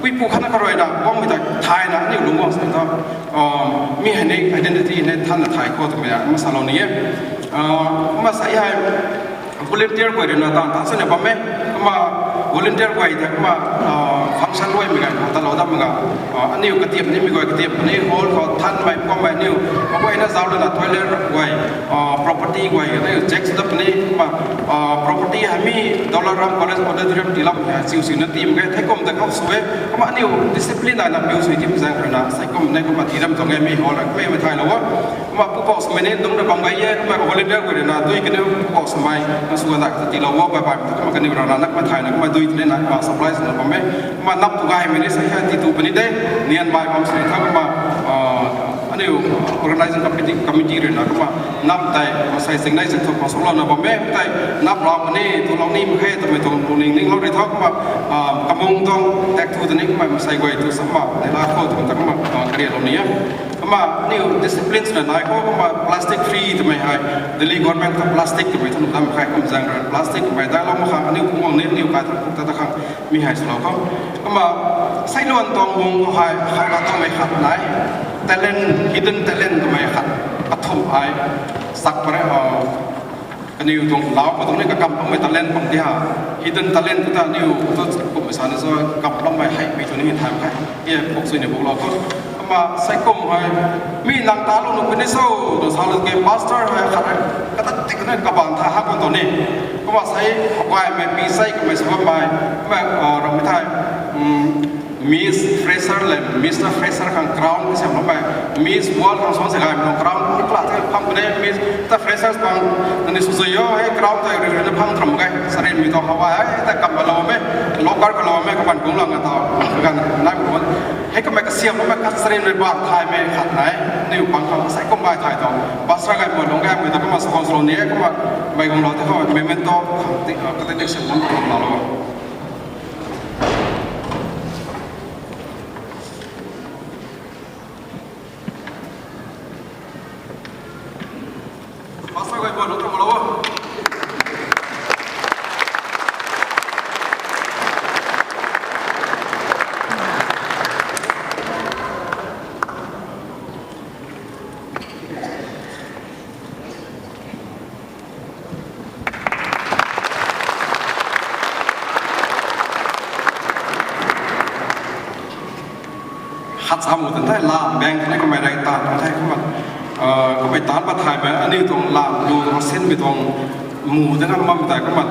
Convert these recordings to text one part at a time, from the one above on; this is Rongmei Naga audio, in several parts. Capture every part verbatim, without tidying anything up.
Pu khatna karuina guangmei ta thayna aniu lungc guang sw ta, mi hei ni identity hei ni thanna thay khou twmei na kumna salou ni e. Kumna sa hei volunteer guay ruina taanv ta swna bam e. Kumna volunteer guay ta kumna function luaimei ganv khou talou dammei ganv, aniu katiam nimei guay katiam puni, hall khou thanmei kummei aniu kaguayna zauc lana toilet guay, property guay aniu check sw dat puni. Kumna property hei mi Dollar Ram College Auditorium tiilam hei chiu siuna tim ge thei kum ta khou sw e. Kumna aniu discipline naina piu sui tim zaeng ruina sai kum ni kumna tii dam tuang e, mi hall kummei thaylou o. Kumna pupouc swmei ni dungcna bam gay e, kumna volunteer guay ruina dui kaniw pupouc swmei na sw gana tiilou o, bai bai ta kumna kaniw rana nak ma thayna kumna dui tini na kumna supply swna bam e. Kumna nap tu gaymei ni sa hei tii tu puni de, nian bai bam sini tha kumna aniu organizing committee ruina kumna nap tei masai singnei sing thu khou swlouna bam e, tei nap rau puni tulou ni mak khe twmei tuang lungning ninglou rui tha kumna kamung tuang tak thu tini kumna masai guay tu sama neila khou twmei ta kumna karialou ni e. Kumna aniu discipline swna nai khou kumna plastic free twmei hei Delhi government ta plastic twmei thu nuh dam khe, kum zaeng rui plastic twmei dailou mak khang aniu phungc guang ni aniu kai thak ta ta khang mi hei swlou khou. Kumna seiluan tuang bung khou hei howna tuangmei khat nai, talent, hidden talent twmei khat kathumh hei sak pare. Kaniw tuang lau khou tuang ni kakam tuangmei talent pang ti ha, hidden talent ta aniu tu kummei sa ni so kam tuangmei hei mi tu ni thay khe, e puk sui ni puklou khou. Kumna sai kum hei mi nang talou nuh puni so, tu salou ke pastor hei khat hei katat tik na kabaanc tha hak kum tu ni. Kumna sai gaymei pi sai kamei sw bammei, kumna ramei thei Miss Fresher le Mister Fresher khang crown kasiamloumei, Miss World khang suan se gaymei tuang crown kla the phang puni. Mister Fresher pang nani sw zui o, hei crown tei rui ruina phang tram ge, sarinmei tuang hawa hei ta kam kalou me, locker kalou me, kapan kunglang ta ganv nai kum hei kamei kasiamloumei khat sarinmei baanc thaymei khat nai, niw pang khang sai kum bai thay tuang pastor gay mo lung gaymei ta kumna sponsor ni e. Kumna mei guanglou ta khou memento khang ti kati tik se lam kumlou Khat sa mu tan the, la bank ni kamei rei taanv tuang the kumna, kamei taanc pat thaymei aniu tuang la lu tuang sinmei tuang mu de na bammei tei kumna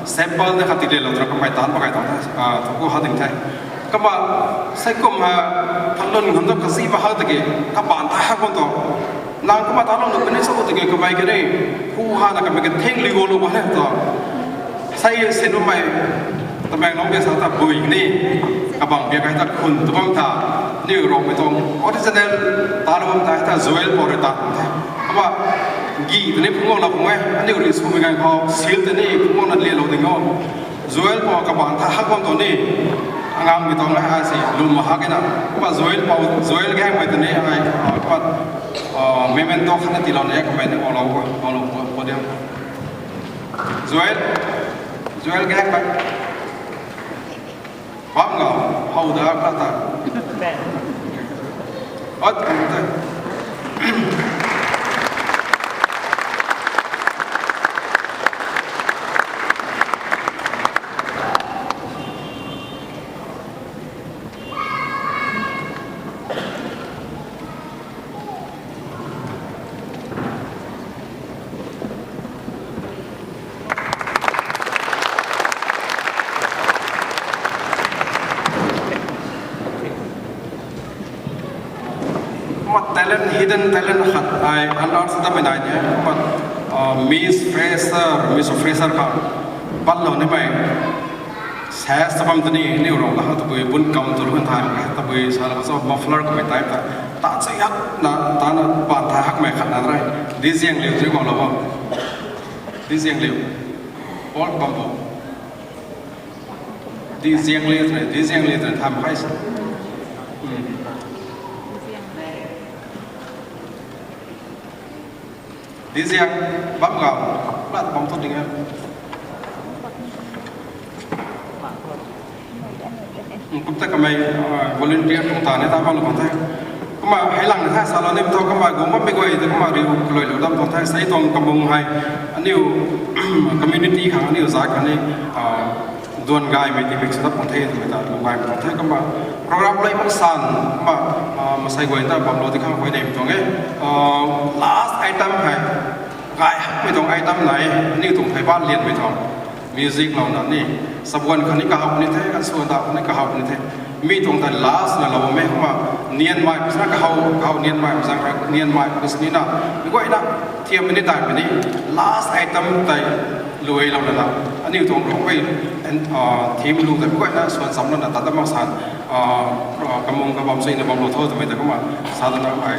sample de khat ti lelou twna kamei taanc pat kai tuang the, thu ku ha ding the. Kumna sai kum ha thanlun khang tu kazi ma ha tiki kabaanc tha hak kum tu nang kumna talou nuh puni so tiki kamei kani hu hana kamei kathing liulou ba he tu. Sai sinmei Tamenglong ke sa ta bui ni kabang bia kai ta khun tu bam tha, niw Rongmei tuang original talou bam tha, ta Joel pou rui ta the. Kumna gi tei ni phungc guanglou khang e, aniu rui swmei ganv khou seal tei ni phungc guangna lialou ding o. Joel pou kabaanc tha hak bam tu ni, anganmei tuang na ai si lwm ma hak e na. Kumna Joel pou, Joel Gaengmei tei ni ai kumna memento khatna tiilou ni kamei ni guanglou, guanglou podium. Joel, Joel Gaengmei. Bam ngam, how da kata. Ot, ot. Kumna talent, hidden talent khat ai unearth sw tatmei nai ni, kumna Miss Fresher, Mister Fresher khang panlou nimei sas ta bam tei ni, niw Rongmei ta ha tabui bun kam tu lu kan thay mak khe, tabui sa la so muffler kamei type ta, ta chai hak na, ta na baanc tha hakmei khat na rei. Diziangliu tei guanglou o. Diziangliu. Paul bam bo. Diziangliu tei, Diziangliu tei tham khai sa. Diziang bam ga, lat bam tu ding e. Kum ta kamei volunteer tuang ta ni ta bam lou bam the. Kumna hei lang ni the salou ni thu kumna guang bammei guay tei kumna riu kalui lou dam tuang the. Sei tuang kamung hei aniu community khang aniu zat khang ni duan gaymei timik sa dap tuang the twmei ta lung gaymei tuang the. Kumna program lei mak san kumna masei guay ta bamlou di khang huay neimei tuang e. Last item hei gay hakmei tuang item nai, aniu tuang phey ban lianmei tuang music louna ni, sabuan khang ni kahaw ni the, kan suan da khang ni kahaw ni the. Mi tuang tei last na lou bammei kumna nianmei pwsna kahaw kahaw nianmei pwsang ra nianmei pwsni na, mi guayna thiammei ni daihmei ni last item tei luailouna na, aniu tuang Ruangmei theme lu tei mi guayna suan cham lana tat ta mak san kamung kabam suina bamlou tho twmei ta kumna sa lana ai